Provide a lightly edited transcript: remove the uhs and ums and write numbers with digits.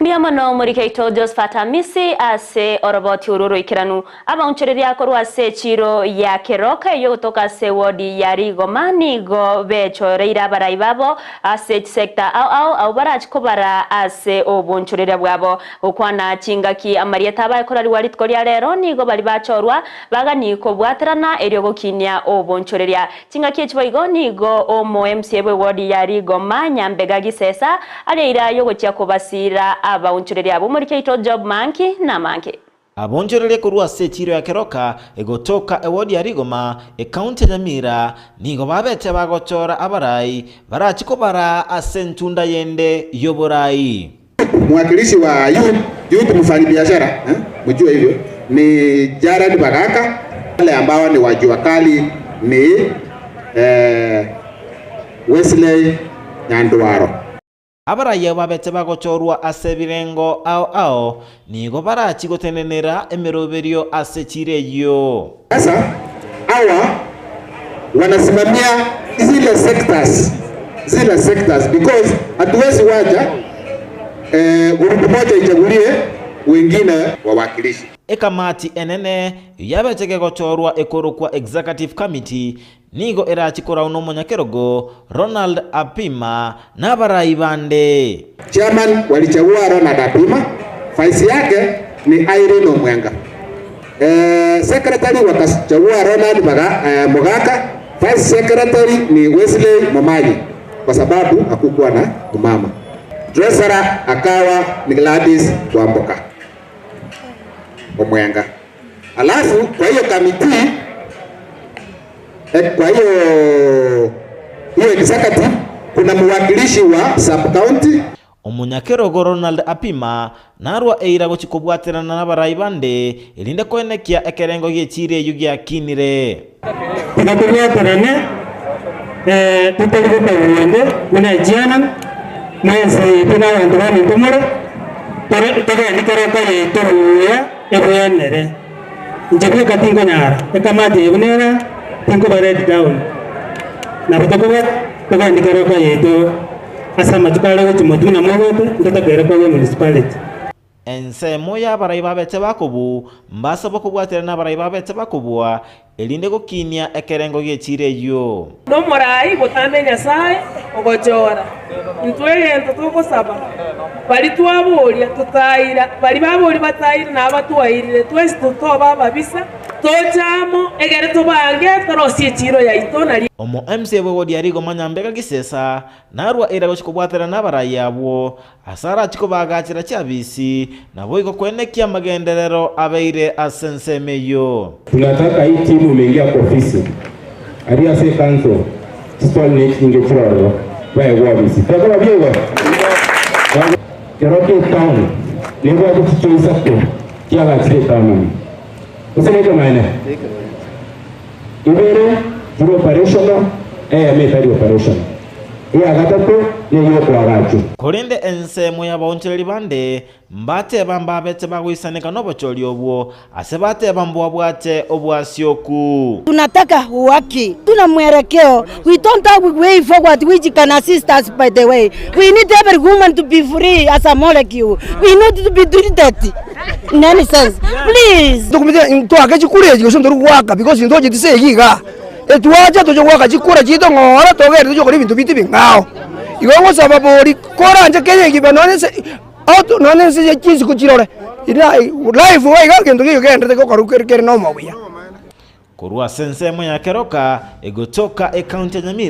Mbuya mono Morikeito Josphat Amisi ase oroboti orwo oroikeranu. Abaonchoreria korwa ase echiiro ya Keroka eyio gotoka ase ewodi ya Rigoma nigo bechoreire abarai babo ase chisecta ao ao abwo barachi kobara ase obonchoreria bwabo. Gokwana chingaki amarieta abae korarigwa rituko ria rero nigo baria bachorwa bagani kobwaterana erio gokinia obonchoreria. Chingaki echi boigo nigo omo MCA bw'ewodi ya Rigoma, Nyambega Gisesa, are eira y'ogochia kobasiira abaonchoreria abwo Morikeito Job Manki na Manki. Abonchoreria korwa ase echiiro ya Keroka egotoka ewodi ya Rigoma, ekaunti ya Nyamira, nigo babete bagochora abarai barachi kobaraa ase entunda yende y'oborai. Mwakilishi wa youth, youth mfanyibiashara eh, mjue hivyo ni Jared Bagaka. Wale ambao ni wa jua kali ni eh, Wesley Nyandwaro. Abaraiyo babete bagochorwa ase ebirengo ao ao, nigo barachie gotenenera emeroberio ase chiira eyio. Sasa hawa wanasimamia zile sectors, zile sectors because hatuwezi wacha eh, group moja ichagulie wengine wawakilishi. Ekamati enene yabete kegochorwa ekorokwa Executive Committee Nigo erache korau nomonyakerogo Ronald Apima na abarai bande. Chairman walichagua Ronald Apima, vice yake ni Irene Omwenga. Secretary wakachagua Ronald Mogaka, vice secretary ni Wesley Momanyi kwa sababu hakukuwa na mumama. Treasurer akawa ni Gladys Wamboka Omwenga. Alafu kwa hiyo committee eh, kwa hiyo hiyo executive kuna mwakilishi wa sub county. Omonyakerogo Ronald Apima narwa eira gochia kobwaterana nabarai bande erinde koenekia ekerengo gi'echiira eyio giakinire. Tiga tobwaterane, totari gokagwa onde buna echiana, mwensi yaito na abanto baminto more, togende keroka yaito buya ebwenere. Inche bweka tinkonyara, ekamati eye buna ere, tinkoba let down. Nabo tokoba togende keroka yaito ase amatuko are gochia motwe buna mogote, ntotakeire koba emunicipality. Ensemo y'abarai babete bakobu, mbasabwa kobwaterana nabarai babete bakobua, erinde gokinia ekerengo gi'echiira eyio. Nomorai botambe Nyasae ogochora intwe egento togosaba, baria twaboria totaira, baria baboria bataire na abatwairire, twensi totoba ababisa, toche amo, egere tobange torosie echiiro yaito nario. Omo MC bw'egodi ya Rigoma Nyambega Gisesa narwa eira gochia kobwaterana nabarai abwo, Ase arachie kobaagachera chiabisi, naboigo kwenekia amagenderero abeire ase ensemo eyio. Tunataka hii timu imeingia kwa ofisi aria ase ecouncil chiswali ne chinyinge chire ororo baegwe ofisi tokoba biegwa Keroka etown nebwate chichoo isato chiagachire etown ime gose nekemanene ibere chire operational eyemo etari operational. Eya gatato ney'okoagachwa. Korende ensemo y'abaonchoreri bande mbateba mbabete bagoisaneka nobochori obwo, ase bateba mbwabwate obwasioku. Tunataka huaki, tuna mwelekeo. We don't have way forward which can assist us by the way. We need every woman to be free as a molecule. We need to be treated in any sense. Please. Ntoake chikura echi gose ntori goaka because ntocheti segi igaa. Etwacha toche goaka chikura chiaito ng'ora togende toche gokora ebinto biaito ebing'ao. Igo ngosaba bori koranche Kenya egiba nonye nse out nonye nse ya chinsuku chirore life iga egento keiyo kegenderete gokorwa kere kere na omobuya. Korwa ase ensemo ya Keroka, egotoka ekaunti ya Nyamira.